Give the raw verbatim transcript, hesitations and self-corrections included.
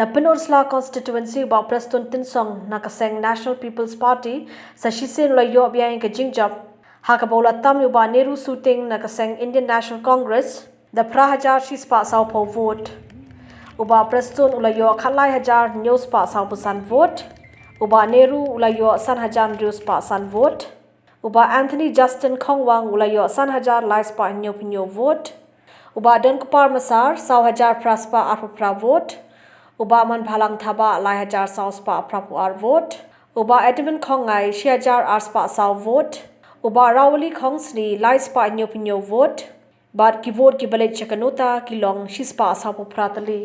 Na Pynursla Constituency, u Bah Prestone Tynsong na ka seng National People's Party sa shisien u la ïoh biang ïa ka jingjop, ha kaba u la tam ïa u Bah Neru Suting na ka seng Indian National Congress da phra hajar shispah sawphew vote. U Bah Prestone u la ïoh khatlai hajar hynñiew spah sawphew san vote. U Bah Neru u la ïoh san hajar hynriew spah san vote. U Bah Anthony Justin Khongwang u la ïoh san hajar lai spah hynñiewphew hynñiew vote. U Bah Donkupar Massar saw hajar phra spah arphew phra vote. U Bah Manbhalang Thabah lai hajar saw spah phraphew ar vote. U Bah Edmund Khongngai shi hajar ar spah saw vote. U Bah Rawali Khongsni lai spah hynñiewphew hynñiew vote. Bad ki vote kiba leit sha ka nota ki long shispah sawphew phra tylli.